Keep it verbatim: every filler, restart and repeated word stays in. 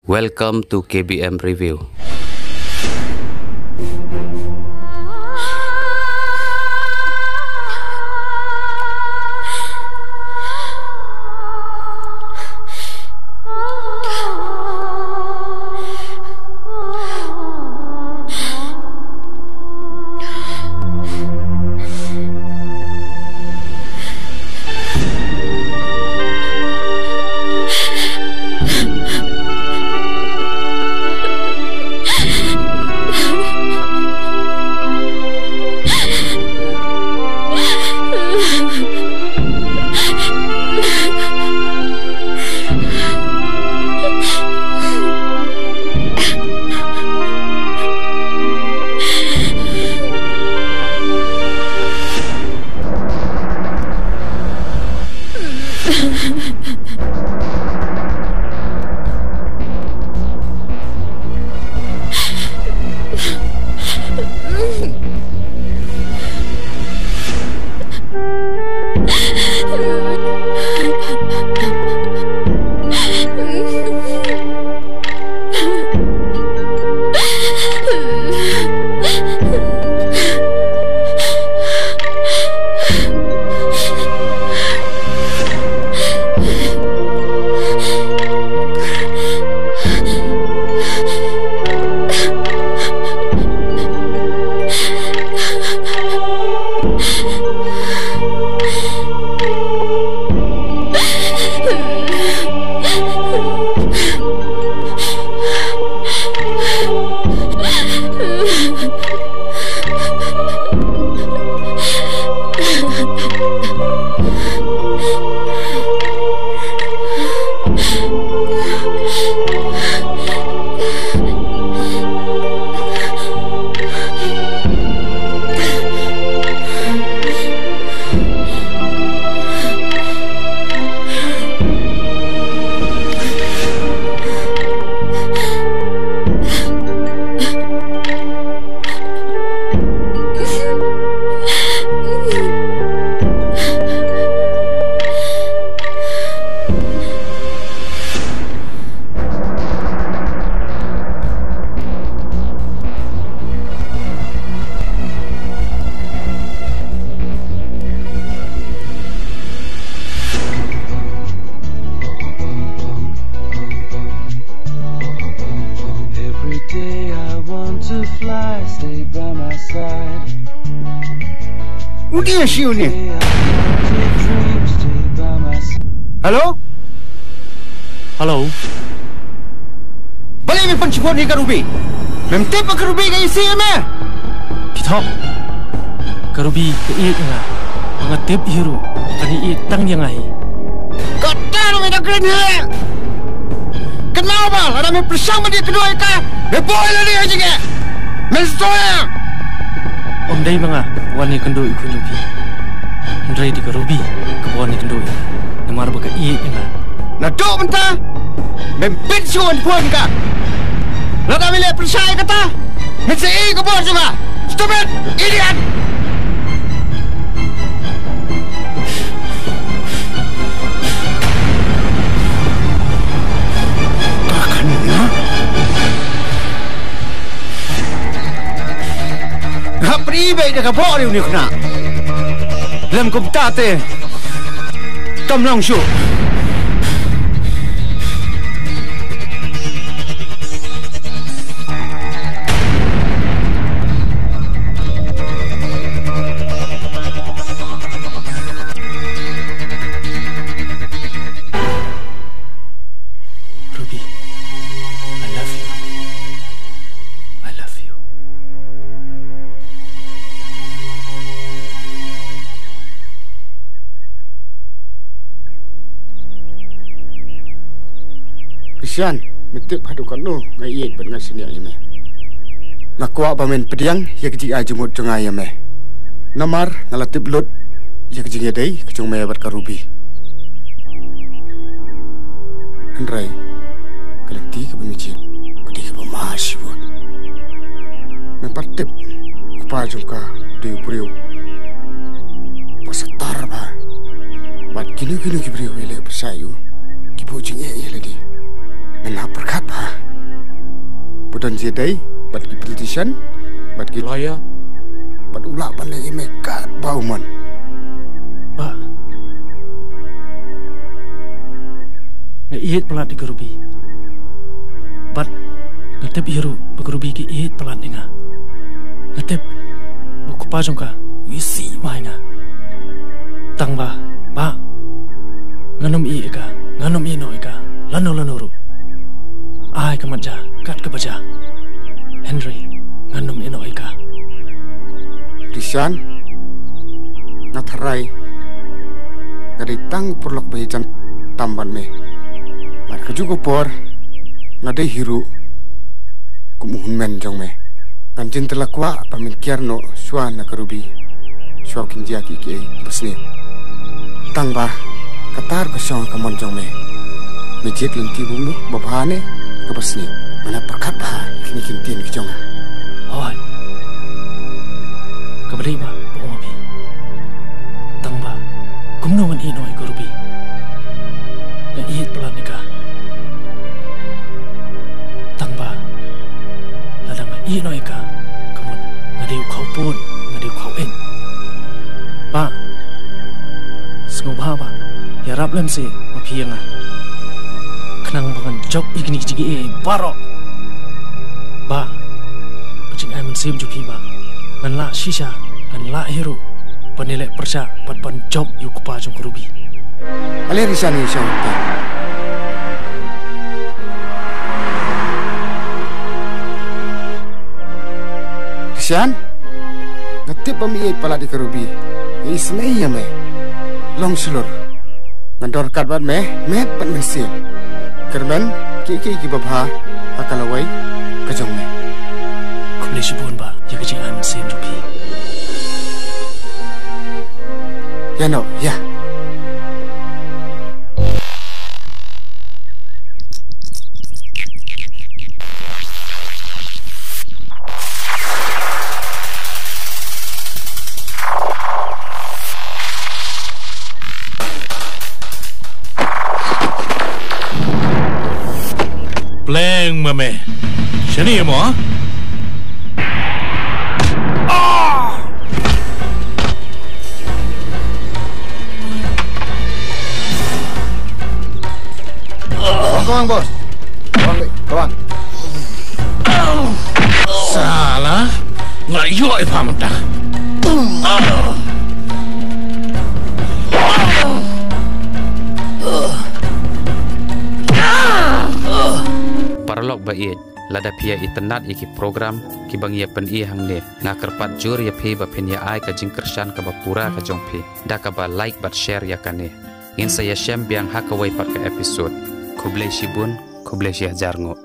Welcome to K B M Review. Every day I want to fly, stay by my side. Uni shi uni. Hello? Hello? Balei me pynshibun ïa ka Ruby? Mem tip ba ka Ruby ka ïeit ïa me? Phi thok. Ka Ruby ka ïeit ïa nga. Ba nga tip hi ruh ba kan ïeit tang ïa nga hi. Kata ruh me da kren hi. Kynmaw ba lada me pyrshang ban ïakynduh ïa ka, me buh ïa lade ha jingeh. Me sngewthuh ïa. Ym dei ma nga wan ïakynduh ïa u khun jong phi. Hynrei dei ka Ruby kaba wan ïakynduh ïa nga namar ba ka ïeit ïa nga. Naduh mynta mem pynshong ïa ka. Lada me leh pyrshah ïa kata, me sa ïeh ïa ka bor jong nga. Stupid idiot. Ka kane nga. Hap ri beit da ka bor ïa une u khynnah. Lem kumta te kam long shuh. Ruby, I love you, Ruby. I love you. Krishan, me tip haduh katno nga ïeit bad nga shaniah ïa me. Nga kwah ba men pdiang ïa ka jingai jingmut jong nga ïa me. Namar nga la tip lut ïa ka jingïadei ka jong me bad ka Ruby. Hynrei ka lynti kaba me jied ka dei kaba ma shibun. Me pat tip u kpa jong ka u dei u briew ba satar bha. Bad kino kino ki briew ba leh pyrshah ïa u ki buh jingeh ïa lade. Men hap pyrkhat bha. U don jingïadei bad ki politician, bad ki lawyer, bad u lah ban leh ïa me katba u mon. Bah, nga ïeit palat ïa ka Ruby. Bad nga tip hi ruh ba ka Ruby ka ïeit palat ïa nga. Nga tip ba u kpa jong ka u isih bha ïa nga. Tang ba, bah, ngan ym ïeh ïa ka, ngan ym ïeh noh ïa ka lano lano ruh. Ai ka mat ja kat kaba ja, hynrei ngan ym ïeh noh ïa ka. Rishan, nga tharai nga dei tang u paralok ba ïeit tam bad me. Bad kajuh ka por nga dei hi ruh kum u hynmen jong me. Ngan jin tela kwah ba men kiar noh shuwa na ka Ruby, shuwa kin jia kiei kiei ba sniew. Tang ba katta ruh ka shong ha ka mon jong me. Me jied lynti bun noh ba bha ne kaba sniew. Ngan ïa pyrkhat bha ïa kine ki ktien ki jong nga. Hooid. Kaba dei ba, ba ong phi. Tang ba kumno ngan ïeh noh ïa ka Ruby? Nga ïeit palat ïa ka. Tang ba lada nga ïeh noh ïa ka, ka mut nga dei u khaw pud, nga dei u khaw eit. Bah, sngewbha bah, ïarap lem seh ma phi ïa nga, khnang ba ngan jop ïa kine ki jingeh baroh. Bah, ka jingai mynsiem jong phi bah, ngan lah shisha, ngan lah hi ruh ban ïaleh pyrshah bad ban jop ïa u kpa jong ka Ruby. Ale Rishan, ïa shong te. Rishan, nga tip ba me ïeit palat ïa ka Ruby. Nga isynei ïa me. Long shlur. Ngan don ryngkat bad me met bad mynsiem. Kyrmen kiei kiei kiba bha ha ka lawei ka jong me. Khublei shibun bah ïa ka jingai mynsiem jong phi. Ïa noh, ïa. Pleng ma me. Shane mo? Ah! Come on, boss. Come on, come on. Sala, nga la ïoh ïa pha mynta. Paralok ba ïeit, lada phi ïa itynnad ïa ki program kiba ngi ïa pyni hangne, nga kyrpad jur ïa phi ba phin ïa ai ka jingkyrshan kaba pura ka jong phi da kaba like bad share ïa kane. Ngin sa ïashem biang ha kawei pat ka episode. Khublei shibun, khublei shihajar nguh.